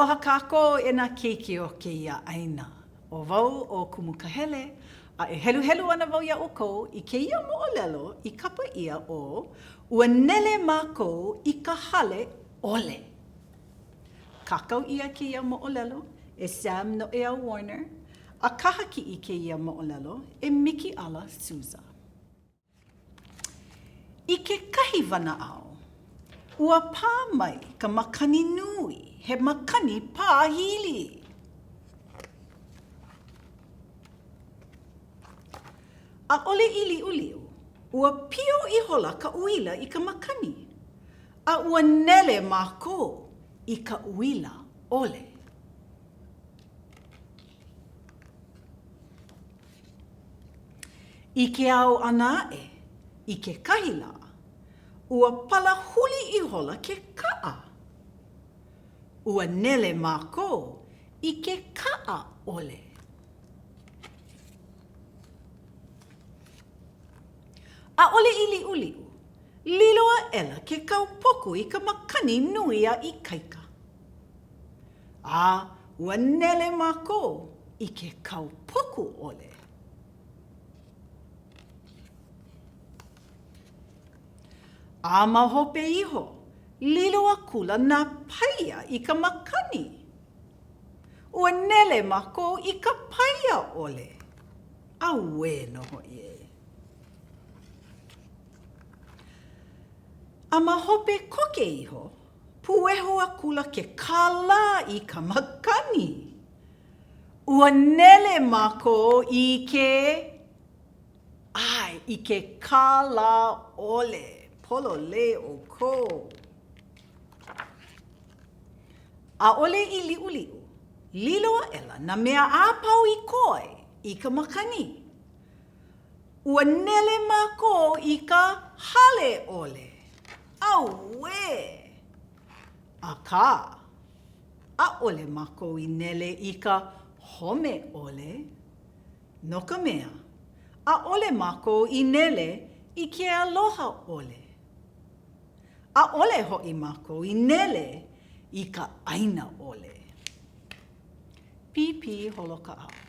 Aloha kākou e nā keiki o kēia ʻāina. ʻO wau ʻo Kumu Kahele, a e heluhelu ana wau iā ʻoukou i kēia moʻolelo i kapa ʻia ʻo Ua Nele Mākou i ka Hale ʻOle. Kākau ʻia kēia moʻolelo e Sam Noʻeau Warner, a kaha kiʻi kēia moʻolelo e Mikiʻala Souza. I kekahi wanaʻao, ua pā mai ka makani nui, he makani pāhili. ʻAʻole i liʻuliʻu, ua pio ihola ka uila i ka makani, a ua nele mākou i ka uila ʻole. I ke ao ʻana aʻe, i kekahi lā, ua palahuli ihola ke kaʻa. Ua nele mākou i ke kaʻa ʻole. ʻAʻole i liʻuliʻu, lilo aʻela ke kaupoku i ka makani nui a ikaika. A ua nele mākou i ke kaupoku ʻole. A ma hope iho, lilo akula nā paia i ka makani. Ua nele mākou i ka paia ʻole. Auē nō hoʻi ē. A ma hope koke iho, puehu akula ke kālā i ka makani. Ua nele mākou i ke, ʻae, i ke kālā ʻole. Pololei ʻoukou. ʻAʻole i liʻuliʻu, lilo aʻela nā mea a pau i koe i ka makani. Ua nele mākou i ka hale ʻole. Auē! Akā, ʻaʻole mākou i nele i ka home ʻole, no ka mea, ʻaʻole mākou i nele i ke aloha ʻole. ʻAʻole hoʻi mākou i nele i ka ʻāina ʻole. Pīpī holokaʻa.